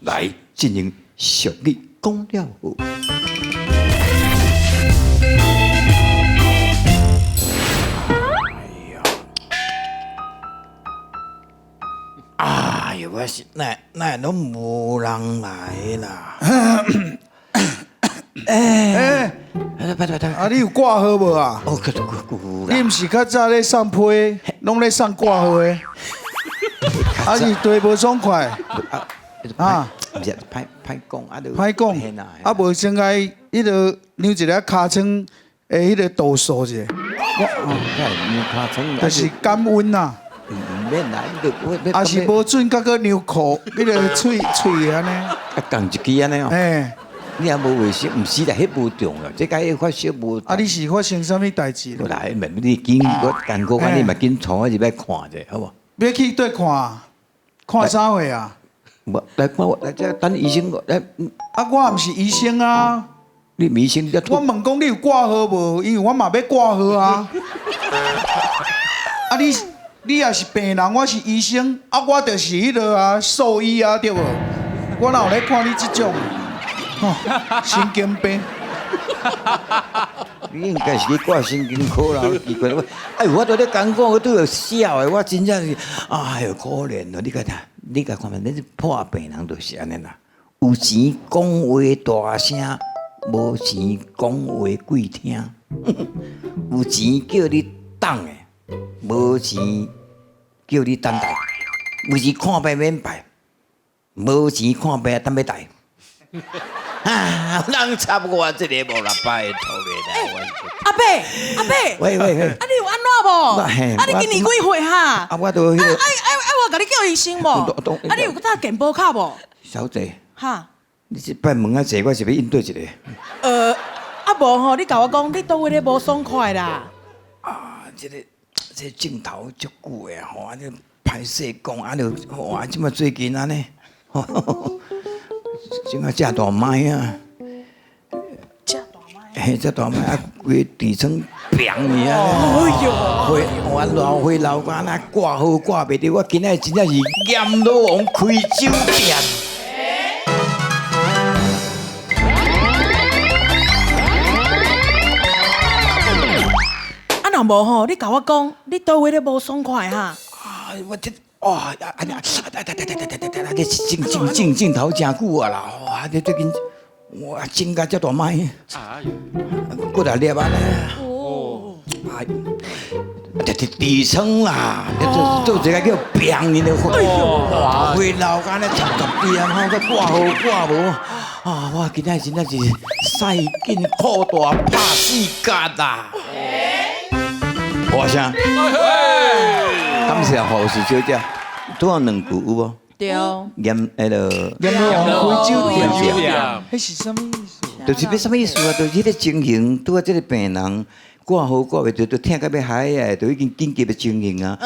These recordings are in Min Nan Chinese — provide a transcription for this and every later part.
來進行俗語講了好。哎呦，我是哪哪攏無人來啦！欸，啊，你有掛號無啊？哦，有你毋是較早咧送批，攏咧送掛號的，啊是對無爽快？啊，毋是歹歹講啊，歹講，啊無先共彼個量一下尻川的彼個度數者，我量尻川，就是感溫啦。毋免啦，啊是無準，閣閣量褲，彼個喙喙按呢。啊，仝一支按呢哦。嘿。你也無衛生，毋是啦，彼無重要，這個發燒無。啊，你是發生啥物代誌？無啦，你緊我艱苦，你嘛緊帶我入來看者，好無？欲去佗看？看啥貨啊？無來看我，來這等醫生來。啊，我毋是醫生啊。你毋醫生，你我問講你有掛號無？因為我嘛欲掛號啊。啊你你也是病人，我是醫生，啊我就是彼個啊獸醫啊，對無？我哪有咧看你這種？神經病！你應該是去掛神經科啦，奇怪！哎，我拄咧講講，我拄著笑的，我真正是，哎喲，可憐哦！你共睇，你共看覓，恁這破病人就是按呢啦。有錢講話大聲，無錢講話鬼聽。有錢叫你等的，無錢叫你等待。有錢看病免排，無錢看病等欲待。啊！人插我這個無啦，拜託你啦！阿伯，阿伯，喂喂喂！啊，你有按怎無？啊，你今年幾歲哈？啊，我都。啊啊啊！我共你叫醫生無？啊，你有帶健保卡無？小姐。哈。你這擺問啊濟，我是欲應對一個。啊無吼，你共我講，你佗位咧無爽快啦？啊，這個這鏡頭足久的吼，啊，這歹勢講啊，就哇，這馬最近按呢。這馬食大麥啊！食大麥。嘿，食大麥啊，規個痔瘡病去啊！哎喲，火我老火老干那掛號掛袂著，我今仔真正是閻羅王開酒店。啊，若無吼，你共我講，你佗位咧無爽快哈？啊，我這。哇！啊啊啊！啊啊啊啊！這鏡鏡鏡鏡頭誠久啊啦！哇！這最近哇，增加這大麥，過來粒啊咧！哦，哎，這這痔瘡啦，這做這個叫病人的火，哇！火老干咧十十點吼，閣掛號掛無啊！我今仔真正是使緊褲大拍死角啦！我聲，感謝護士小姐。拄好兩句有無？對。閻彼个。閻羅王開酒店，彼是啥物意思？就是欲啥物意思啊？就是彼个情形，拄仔這个病人掛號掛袂著，就疼甲欲害啊，就已經緊急的情形啊。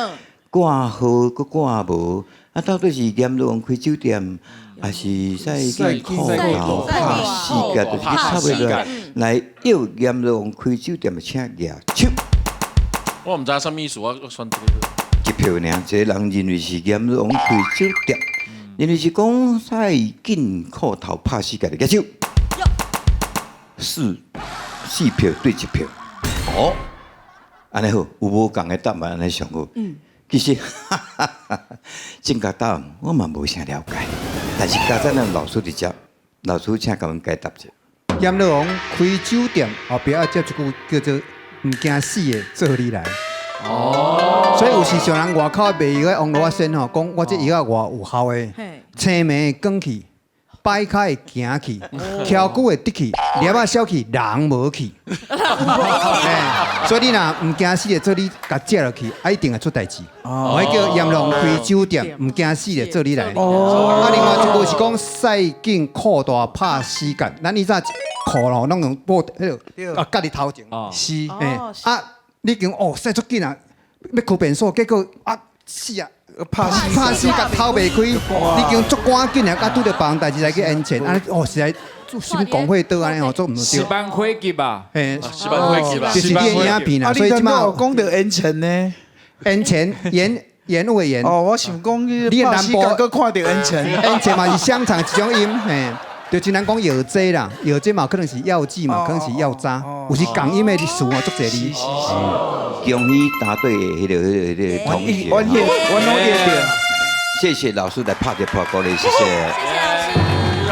掛號閣掛無，啊，到底是閻羅王開酒店，還是使緊褲頭拍死角？就是去插落來，來要閻羅王開酒店的，請舉手。我毋知啥物意思，我選這個。一票爾，一個人認為是閻羅王開酒店，認為是講使緊褲頭拍死家己舉手。四票對一票。哦，按呢好，有無仝的答案按呢上好。其實，正確答案我嘛無啥了解，但是家陣咱老師佇遮，老師請共阮解答者。閻羅王開酒店，後壁愛接一句叫做毋驚死的做你來。哦，所以有時上人外口賣藥的王羅仔仙吼，講我這藥仔偌有效的，青暝會光去，擺跤會行去，蹺久會直去，粒仔小去，人無去。所以你若毋驚死的，做你共食落去，啊一定會出代誌。哦，彼叫閻羅王開酒店，毋驚死的做你來。哦，啊另外一句是講使緊褲大拍死角，咱以前褲吼攏用布彼个啊蓋佇頭前。是，啊。你講哦，使足緊啊，欲開便所，結果啊死啊，拍死拍死共頭袂開，你經足趕緊啊，佮拄著別人代誌來去延前，按呢哦，實在做啥物講火刀按呢吼，做毋對。一班火急啊，嘿，一班火急啊，就是你的影片啦，所以這馬講著延前呢，延前延。延誤的延。哦，我想講你你的南部閣看著煙塵。煙塵嘛是香腸一種音，嘿，就真難講藥劑啦，藥劑嘛可能是藥劑嘛，可能是藥渣，有時仝音的詞哦，足濟字。恭喜答對彼個同學。我我攏會著。謝謝老師來拍一破鼓勵，謝謝。謝謝。